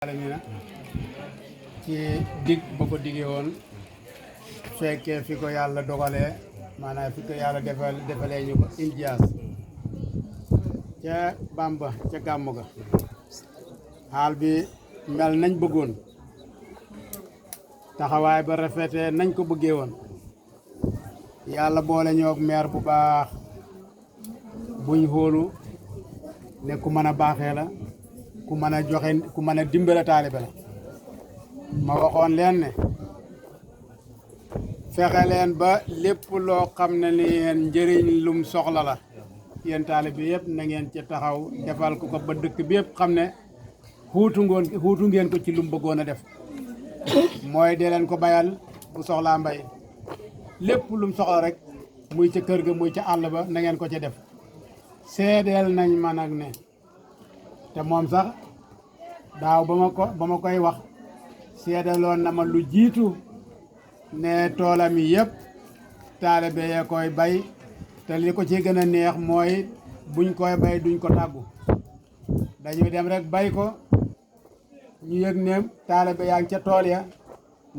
alamina ci dig ba ko digee woon fekkee fi ko yàlla dogalee maanaam fi ko yàlla defalee ñu ko Indias ca Bamba ca gàmmu ga xaal bi mel nañ bëggoon taxawaay ba rafetee nañ ko bëggee woon yàlla boole ñoog meer bu baax buñ xoolu ne ku mën a baaxee la ku mën a joxe ku mën a dimbale taalibe la ma waxoon leen ne fexe leen ba lépp loo xam ne ni yéen njëriñ lum soxla la yéen taalibe yëpp na ngeen ci taxaw defal ko ba dëkk bi yëpp xam ne xuutu ngeen ko ci lum bëggoon a def mooy dee leen ko bayal bu soxlaa mbay lépp lum soxla rek muy ca kër ga muy ca àll ba na ngeen ko ca def seedeel nañ ma nag ne te moom sax daaw ba ma koy wax seedaloon na ma lu jiitu ne toolam yi yëpp taalibe yee koy bay te li ko ci gën a neex mooy buñ koy bay duñ ko tàggu dañuy dem rek bay ko ñu yëg ne taalibe yaa ngi ca tool ya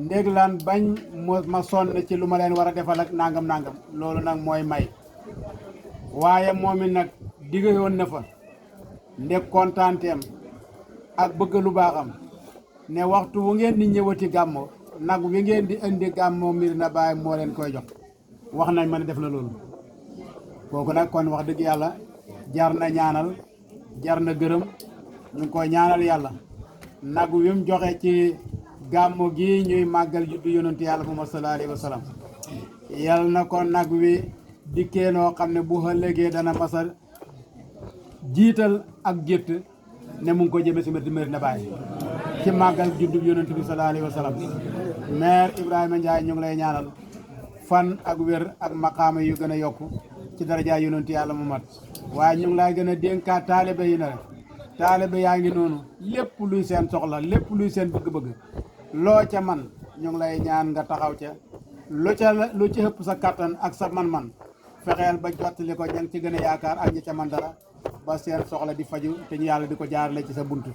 ndég lan bañ ma sonn ci lu ma leen war a defal ak nangam loolu nag mooy may waaye moom it nag digge woon na fa ndég kontaanteem ak bëgg lu baaxam ne waxtu wu ngeen di ñëwati gàmmo nag wi ngeen di indi gàmmo Médina Baye moo leen koy jox wax nañ ma ne def na loolu kooku nag kon wax dëgg yàlla jar na ñaanal jar na gërëm ñu ngi koy ñaanal yàlla nag wi mu joxe ci gàmmo gi ñuy màggal juddu yonentu yàlla Muhammad sallallahu alayhi wa sallam yal na ko nag wi dikkee noo xam ne bu ëllëgee dana masa jiital ak gétt ne mu ngi ko jëme si Médina Baye ci màggal juddu yonentu bi sallallahu alayhi wa sallam maire Ibrahima Ndiaye ñu ngi lay ñaanal fan ak wér ak maqaama yu gën a yokku ci daraja yonentu yàlla Muhammad waaye ñu ngi lay gën a dénkaat taalibe yi na taalibe yaa ngi noonu lépp luy seen soxla lépp luy seen bëgg-bëgg loo ca man ñu ngi lay ñaan nga taxaw ca lu ci ëpp sa kattan ak sa man-man fexeel ba jottali ko ña ngi ci gën a yaakaar ak ñi ca man dara ba seen soxla di faju te ñu yàlla di ko jaarale ci sa bunt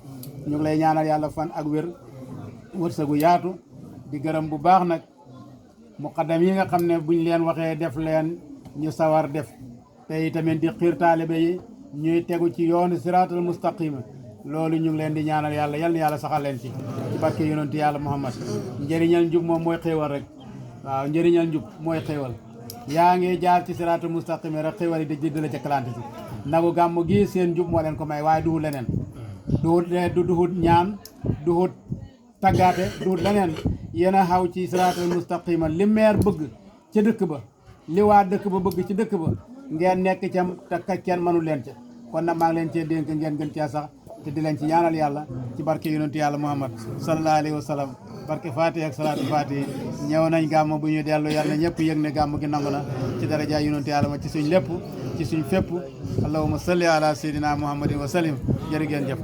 ñu ngi lay ñaanal yàlla fan ak wér wërsëgu yaatu di gërëm bu baax nag muqaddam yi nga xam ne buñ leen waxee def leen ñu sawar def te itamit di xiir taalibe yi ñuy tegu ci yoonu siraatal mustaqima loolu ñu ngi leen di ñaanal yàlla yal na yàlla saxal leen ci barke yonentu yàlla Muhammad njëriñal njub moom mooy xéewal rek waaw njëriñal njub mooy xéewal yaa ngi jaar ci siraatal mustaqima rek xéewal yi di la ca kalante ci nagu gàmmu gi seen njub moo leen ko may waaye duhut leneen duhut ñaan duhut taggaate duhut leneen yéen a xaw ci siraatal mustaqima li meer bëgg ca dëkk ba li waa dëkk ba bëgg ci dëkk ba ngeen nekk cam te kenn mënu leen ca kon nag maa ngi leen cee dénk ngeen gën cee sax te di leen ci ñaanal yàlla ci barke yonentu yàlla Muhammad sallallahu alayhi wa sallam barke Fatiha ak salaatu Fatiha ñëw nañ gàmm bu ñu dellu yàlla ñëpp yëg ne gàmm gi nangu na ci daraja yonentu yàlla ma ci suñ lépp ci suñ fépp allahumma salli ala sayyidina muhammadin wa sallim jërë ngeen jëf